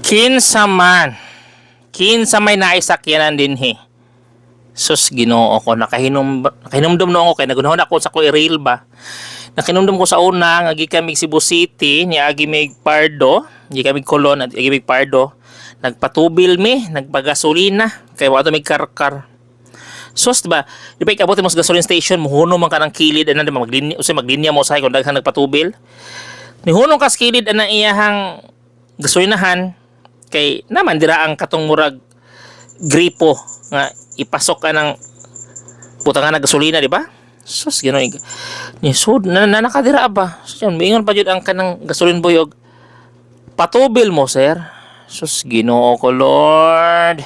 Kinsa man, kinsa may naisakyanan dinhi. Sus, Ginoo ko, nakahinumdum no ako kay nagunahon ako sa ko rail ba. Nakinumdum ko sa una nga gikan mig Cebu City, niagi mig Pardo, gikan mig Colon, agi mig Pardo. Nagpatubil mi, nagpagasolina kay wa to mig karkar. Sus, di ba? Di ba ikabot mo sa gasoline station, muhuno man ka ng kilid, ana di ba maglinya, usay maglinya mo usahay kung daghan nagpatubil. Nihunong ka sa kilid anang iyahang gasolinahan kay naman dira ang katong murag gripo nga ipasok ka ng butangan na gasolina, di ba? Sus, Ginoo ni sud na, na nakadira ba? Sus, yun, miingon pa jud ang kanang gasolin boyog. "Patubil mo, sir." Sus, Ginoo ko, Lord.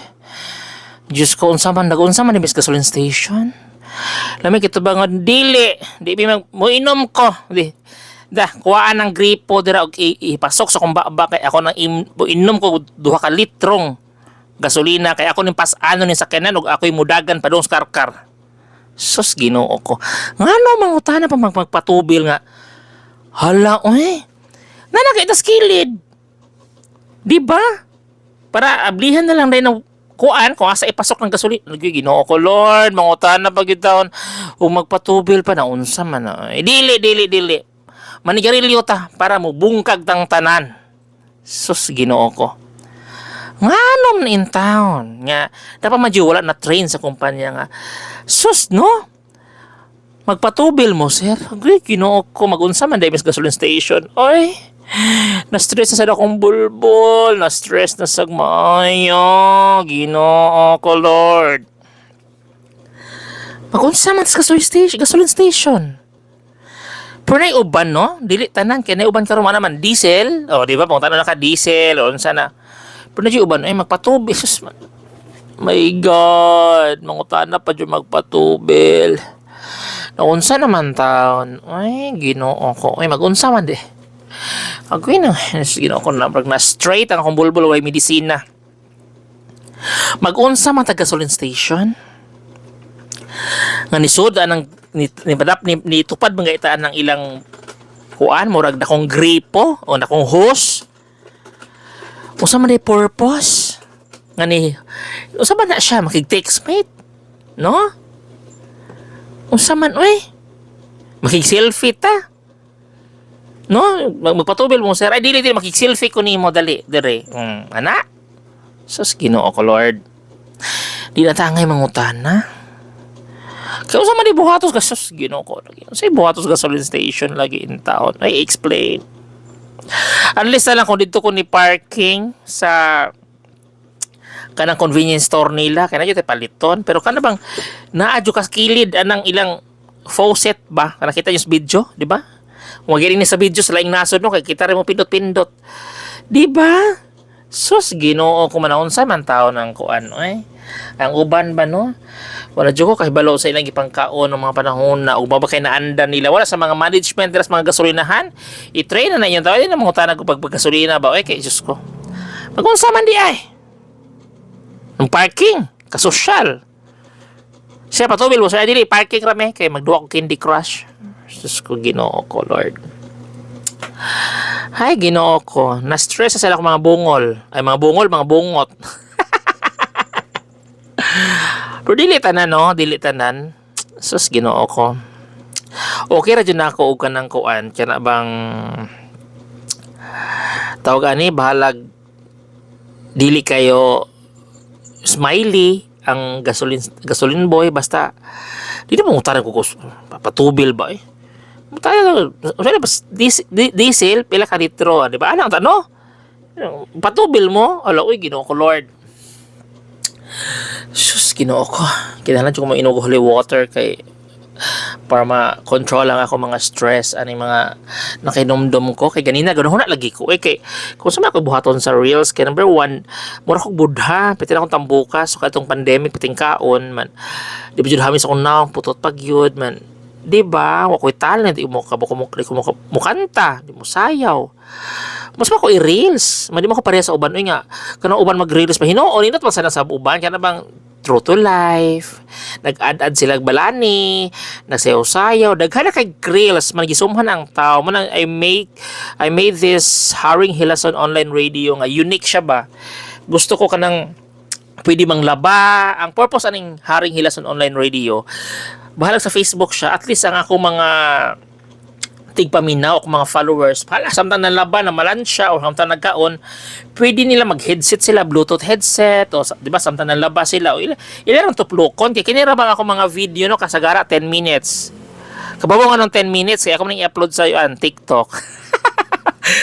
Diyos ko, unsa man nag-unsa man ni Miss gasoline station? Lami kito ba nga dili, di mi mag moinom ko. Di. Da, kuhaan ng gripo dira og ipasok sa akong baba kay ako nang inom ko 2 ka litrong gasolina kay ako ning pas-ano ni sakyanan ug ako'y mudagan padung sa karkar. Sus, Ginoo ko. Ngano mangutana pa magpatubil nga? Hala, oy. Na nakita sa kilid. Di ba? Para ablihan na lang din ng kuan kung asa ipasok ng gasolina. Lagi, Ginoo ko, Lord, mangutana pa gyud taon ug magpatubil pa na unsa man na. Eh, dili, dili, dili. Manigarilyo ta para mo bungkag tang tanan. Sus, Ginoo ko. Nganom na in town nga dapat madyo wala na train sa kumpanya nga. Sus, no? "Magpatubil mo, sir." Agoy, Ginoo ko, magunsa man dahil gasoline station. Oy, na-stress na sa akong bulbol, na-stress na sa maayo, Ginoo ko, Lord. Magunsa man sa gasoline station, gasoline station. Pero nay uban, no? Dili tanan kay nay uban karon man naman diesel. O, di ba? Pangutan na ka diesel o unsa na. Pero na uban ay magpatubil. Sus, my God, mangutana pa jud magpatubil. Naunsa naman taon. Ay, Ginoo ko. Ay, magunsa man di. Agoy na. Ginoo ko na. Na straight ang akong bulbul, way medisina. Magunsa man ta gasoline station. Nga nisud anang ni, padap, ni tupad mga itaan ng ilang kuan murag dakong gripo o dakong hose. Unsa man di purpose? Nga ni unsa man na siya makig-text mate? No? Unsa man oy? Makig-selfie ta. No? "Magpatubil mo, sir." "Ay, dili dili, makig-selfie ko nimo dali dire." Ana. Sus, Ginoo ko, Lord. Di na tangay mangutana. Kaya unsa man di buhatos ka, sus, Ginoo ko. Lagi. Unsa buhatos gasoline station lagi in town? Ay, explain. Unless na lang kung dito ko ni parking sa kanang convenience store nila kaya na jud paliton, pero kana bang naa jud kas kilid anang ilang faucet ba, kana kita yung sa video, di ba? Kung magiling ni sa video sa laing nasod, no, kay kita rin mo pindot-pindot, di ba? Sus, Ginoo ko, manaunsa man tao ng kuan oy. Ang uban ba, no, wala jud ko kahibalo sa ilang gipangkaon ng mga panahon na ug ba kay naandan nila, wala sa mga management nila sa mga gasolinahan, i-train na na inyong tao di na mangutana ko pag gasolina ba oy, kay Diyos ko, magunsa man di ay ang parking, kasosyal. Siya, "Patubil mo, sir." "Dili, parking rame. Kay magduwa ko Candy Crush." Diyos ko, Ginoo ko, Lord. Hay, Ginoo ko. Na-stress na sila akong mga bungol. Ay, mga bungol, mga bungot. Pero dili tanan, no? Dili tanan. Sus, Ginoo ko. Okay ra jud na ako og kanang kuan. Kana bang tawag ani, bahalag dili kayo smiley ang gasoline gasoline boy, basta di na mangutana ko papatubil ba eh. Tayo, usa ba diesel pila ka litro, di ba? Ano ano? "Patubil mo." Ala, uy, Ginoo ko, Lord. Sus, Ginoo ko. Kinahanglan jud ko mainog og holy water kay para ma-control lang ako mga stress ani mga nakinomdom ko kay ganina ganoon na lagi ko eh, kay kung sa ako buhaton sa reels kay number one, mura kog budha pati na akong tambuka, so katong pandemic piting kaon man, di ba jud hamis akong naong putot pag yun man, di ba? Wa koy talent, di mo kabo ko mo di ko mo mukanta, di mo sayaw, mas pa ko i-reels man, di mo ko pareha sa uban. Uy, nga kanang uban mag-reels pa, hinuon nindot man sana sa uban kana bang True to life, nag-add-add sila balani, nagsayaw-sayaw, daghan na kay grills, man gisumhan ang tao. Man I made this Haring Hilason Online Radio nga unique siya ba. Gusto ko kanang pwede mang laba. Ang purpose aning Haring Hilason Online Radio, bahalag sa Facebook siya, at least ang ako mga tigpaminaw o mga followers, pala samtang nalaba na malansya o samtang nagkaon, pwede nila mag-headset sila, Bluetooth headset o di ba, samtang nalaba sila o ila lang tuplokon kay kini ra bang ako mga video, no, kasagara 10 minutes. Kabawo nga ng 10 minutes kaya ako nang i-upload sa yan TikTok.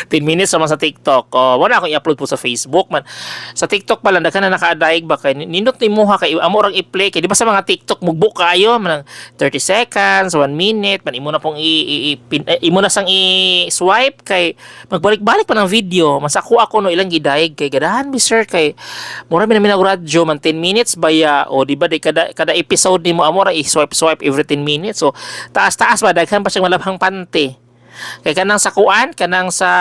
10 minutes naman sa TikTok. Oh, wala akong i-upload po sa Facebook man. Sa TikTok pa lang daghan na nakaadaig ba kay nindot ni muha kay amo rang i-play kay di ba sa mga TikTok mugbo kayo man 30 seconds, 1 minute man imo na pong i, i, i- pin- eh, imo na sang i-swipe kay magbalik-balik pa ng video. Mas ako ako no ilang gidaig kay gadahan mi sir kay mura mi na radyo man 10 minutes baya o di ba di kada kada episode nimo amo ra i-swipe swipe every 10 minutes. So taas-taas ba daghan pa siyang malabhang pante. Kay kanang sa kuan, kanang sa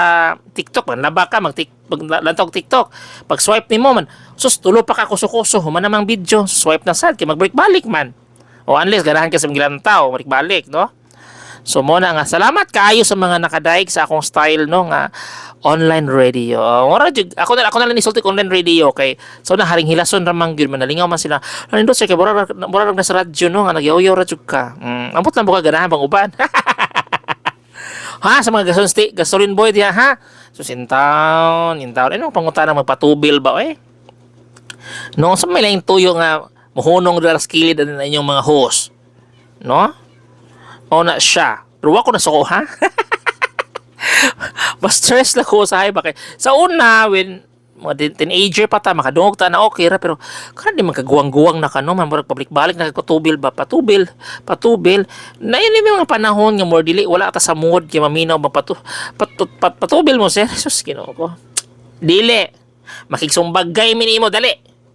TikTok man laba ka mag lantaw TikTok. Pag swipe nimo man, sus tulo pa ka kuso-kuso human namang video, swipe na sad kay magbalik-balik man. O unless ganahan ka sa gilantaw, balik-balik, no? So mo na nga salamat kaayo sa mga nakadaig sa akong style, no, nga online radio. Mura jud ako na lang nisulti ko online radio kay so na Haring Hilason ra man gyud manalingaw man sila. Ano nindot sir kay mura mura ra sa radyo, no, nga nagyaw-yaw ra jud ka. Ambot lang mo ka ganahan bang uban. Ha, sa mga gasoline gasoline boy diha ha. So in town, in town. Ano pangutana magpatubil ba eh? No, sa may laing tuyo nga muhunong dira sa kilid ang inyong mga host. No? O na siya. Pero wa ko na suko ha. Mas stress lang ko sa ba kay sa una when mga teenager pa ta makadungog ta na okay ra, pero karon di man kaguwang-guwang na ka, no, man murag pabalik-balik na patubil ba, patubil patubil na yun yung mga panahon nga more dili wala ta sa mood kay maminaw ba patubil mo sir. Sus, Ginoo ko, dili makigsumbagay minimo dali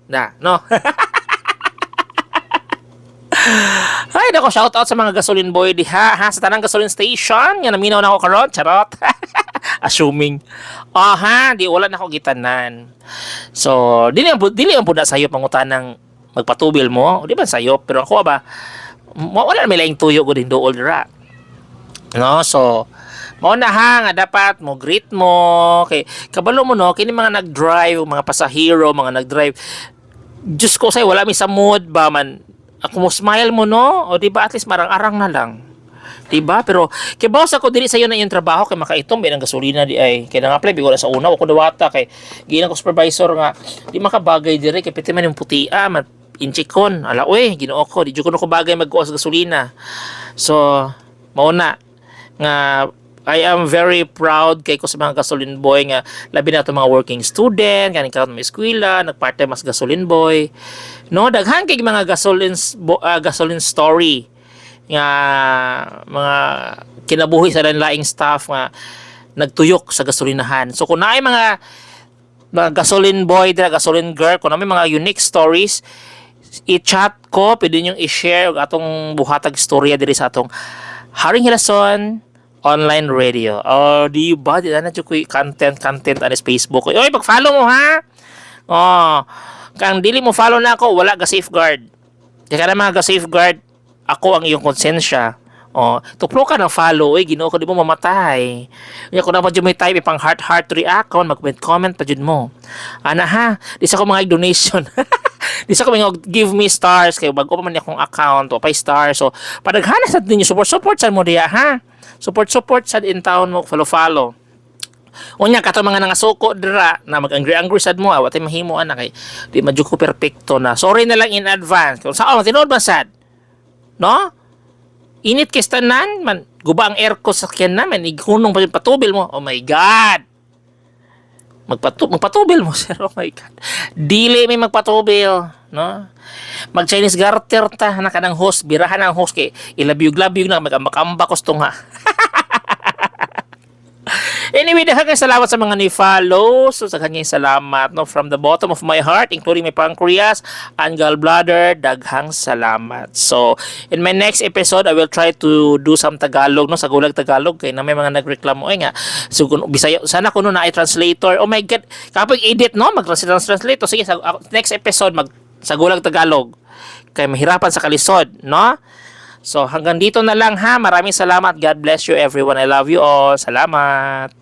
na, no? Ay, nako, shout out sa mga gasoline boy diha, ha, sa tanang gasoline station nga naminaw na ako karon, charot. Assuming. Aha, di wala na ako gitanan. So, dili ang pud na sayo pangutanang magpatubil mo, di ba sayo, pero ako ba wala na may laing tuyo ko din dool dira. No, so mao na ha nga dapat mo greet mo kay kabalo mo, no, kini mga nag-drive, mga pasahero, mga nag-drive. Diyos ko say wala mi sa mood ba man ako mo smile mo, no, o di ba, at least marang-arang na lang. Di ba? Pero kay bawas ako dili sayo na iyong trabaho kay makaitom ba ng gasolina di ay kay nang-apply bigo na sa una ako dawata kay giingon ko supervisor nga di makabagay dire kay piti man yung putia man inchikon ala oy Ginoo ko di jud ko bagay magkuha sa gasolina. So mao na nga I am very proud kay ko sa mga gasoline boy nga labi na itong mga working student kaning karon may eskwela nag part-time mas gasoline boy, no. Daghan kay mga gasoline story nga mga kinabuhi sa laing staff nga nagtuyok sa gasolinahan. So kung naay mga gasoline boy dira, gasoline girl, kung naa may mga unique stories, i-chat ko, pwede nyo i-share og atong buhatag istorya diri sa atong Haring Hilason Online Radio. O, di ba? Di na na ko'y content, content anis Facebook. Oy, pag-follow mo ha! Oh, kang dili mo follow na ako, wala ga safeguard. Kaya ka na mga ga safeguard, ako ang iyong konsensya. Oh, tuplo ka ng follow, oy, Ginoo ko, di mo mamatay. Unya kung dapat may type ipang heart heart react, mag-comment comment pa jud mo. Ana ha, di sa ko mga donation. Di sa ko mga give me stars kay bago pa man akong account o pay stars. So padaghana sa ninyo support support sad mo diya ha. Support support sad in town mo, follow follow. Unya kato mga nangasuko dira na mag-angry angry sad mo, awat mahimo ana kay di man jud ko perpekto na. Sorry na lang in advance. Kung saan tinuod ba sad? No? Init kay tanan man guba ang aircon sa sakyan namin ighunong pa yung patubil mo. Oh my God. Magpatubil mo sir. Oh my God. Dili may magpatubil, no? Mag Chinese garter ta na kanang host, birahan ang host kay ilabiyog-labiyog na magambak-ambak gusto nga. Anyway, daghang salamat sa mga ni-follow. So, daghang salamat, no, from the bottom of my heart, including my pancreas and gallbladder, daghang salamat. So, in my next episode, I will try to do some Tagalog, no, sa gulag Tagalog, kay na may mga nagreklamo, ay nga, so, kung, Bisaya, sana kuno na ay translator. Oh my God, kapag edit, no, mag-translate. Sige, sa next episode, mag Sa gulag Tagalog. Kay mahirapan sa kalisod, no? So hanggang dito na lang ha. Maraming salamat. God bless you, everyone. I love you all. Salamat.